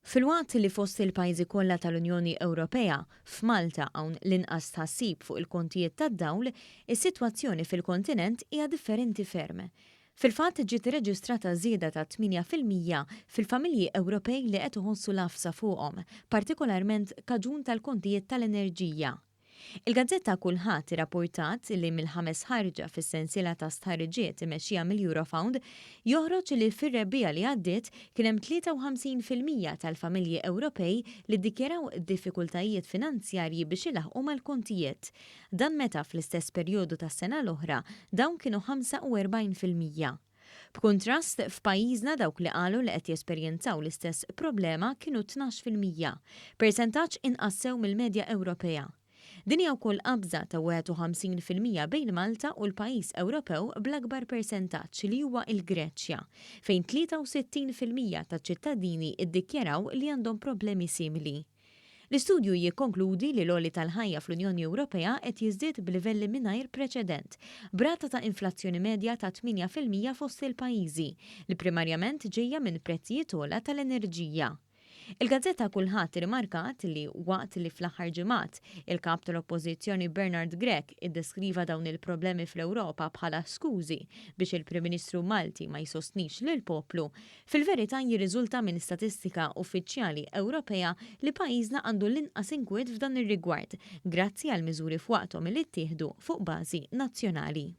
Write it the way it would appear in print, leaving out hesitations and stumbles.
Filwaqt li fost il-pajjiżi kollha tal-Unjoni Ewropea, f'Malta hawn l-inqas tħassib fuq il-kontijiet tad-dawl, is-sitwazzjoni fil-kontinent hija differenti ferm. Fil-fatt ġiet irreġistrata żieda ta' 8% fil-familji Ewropej li qed iħossu l-għafsa fuqhom, partikolarment kaġun tal-kontijiet tal-enerġija. Il-gazzetta Kullħadd irrappurtat li mill-ħames ħarġa fis-sensiela ta' stħarriġiet imexxija mill-Eurofound joħroġ li fir-rebbiegħa li għaddiet kien hemm 53% tal-familji Ewropej li ddikjaraw diffikultajiet finanzjarji biex ilaħħqu mal-kontijiet. Dan meta fl-istess perjodu tas-sena l-oħra dawn kienu 45%. B'kuntrast, f'pajjiżna dawk li qalu li qed jesperjenzaw l-istess problema kienu 12%, persentaġġ inqas sew mill-medja Ewropea. Din hija wkoll qabża ta' 51% bejn Malta u l-pajjiż Ewropew bl-akbar persentaġġ li huwa l-Greċja, fejn 63% taċ-ċittadini ddikjaraw li għandhom problemi simili. L-istudju jikkonkludi li l-għoli tal-ħajja fl-Unjoni Ewropea qed jiżdied b'livelli mingħajr preċedent, b'rata ta' inflazzjoni medja ta' 8% fost il-pajjiżi, li primarjament ġejja minn prezzijiet ogħla tal-enerġija. Il-gazzetta Kullħadd irrimarkat li waqt li fl-aħħar ġimgħat il-Kap tal-Oppożizzjoni Bernard Grech iddeskriva dawn il-problemi fl-Ewropa bħala skużi biex il-Prim Ministru Malti ma jsostnix lill-poplu, fil-verità jirriżulta minn statistika uffiċjali Ewropea li pajjiżna għandu l-inqas inkwiet f'dan ir-rigward grazzi għal miżuri f'waqthom li ttieħdu fuq bażi nazzjonali.